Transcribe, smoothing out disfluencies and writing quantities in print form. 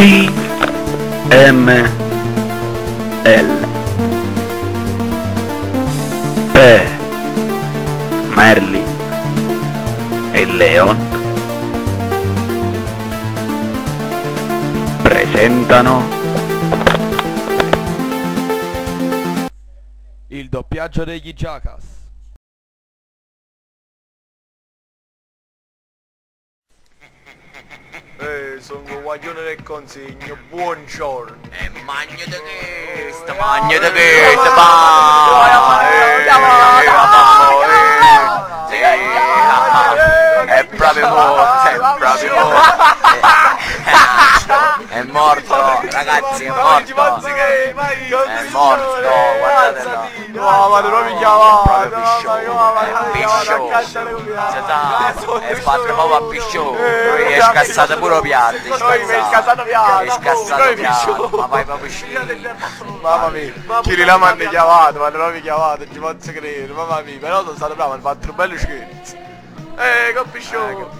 T M L P Merlin e Leon presentano Il doppiaggio degli Jackass. Sono guaglione del consiglio, buongiorno. E magno di questo, magno di questo, va! È proprio morto, è proprio morto. È morto, ragazzi, è morto. È morto, guardatelo. No, ma non mi chiamate, È proprio piscione, è piscione. È fatto proprio a piscione. Lui è scassato pure il piatto, è scassato piatto. È scassato piatto, ma vai proprio schifo. Mamma mia, chi là mi hanno chiamato, ma non mi chiamato, ci posso credere, mamma mia, però sono stato bravo, hanno fatto un bello scherzo. Che piscione.